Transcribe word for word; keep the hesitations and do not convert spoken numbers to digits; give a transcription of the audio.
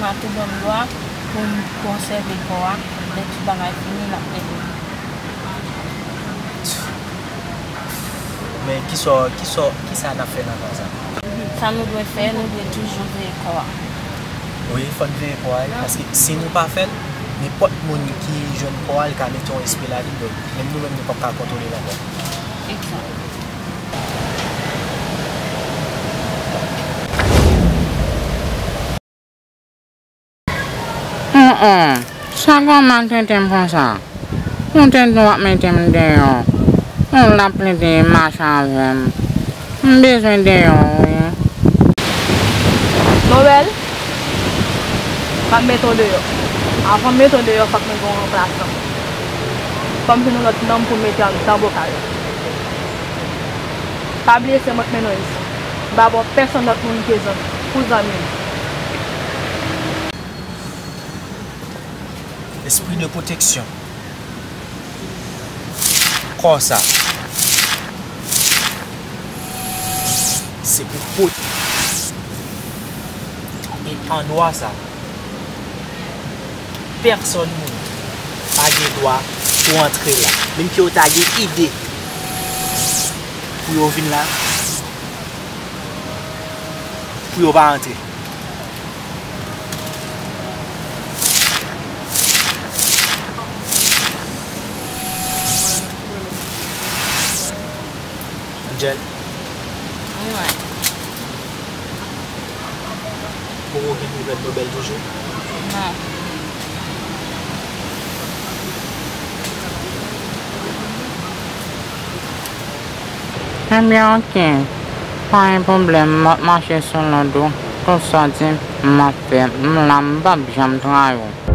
Matou ban m dwa pou m konsève kò a, lè tout bagay fini, n ap rele. Men kisa, kisa, kisa n ap fè nan ka sa? Sa nou dwe fè, nou dwe toujou veye kò a. Wi, fò n veye kò a, wi, paske si nou pa fè l, nenpòt moun ki jwenn kò a, li ka mete yon espri ladan l, donk, menm nou menm, nou p ap ka kontwole l ankò. Egzanp. Hum, hum. Sa granma tenten m konsa? Yon tenten w ap mete m deyò. Yon lapli te mache avè m. M bezwen deyò, wi. Nobèl, m ap mete w deyò. Avan m mete w deyò, fòk mwen gen yon ranplasan. Fò m jwenn yon lòt nonm pou m mete anndan bokal. Pa bliye se mwen k mennen w isit. M pa ba w pèsonn lòt moun ke zanmi, pou zanmi m. Espri de pwoteksyon. Kò sa, se pou pwoteje. E andwa sa, pèsonn moun pa gen dwa pou antre la. Menm ke yo ta gen ide pou yo vin la, pou yo pa antre. Angel. Wi, mwen. Poko gen nouvèl Nobèl toujou? Non. Ebyen, oke. Pa gen pwoblèm, m ap mache sou lòd ou. Tout sa w di, m ap fè. M la, m p ap janm trayi w.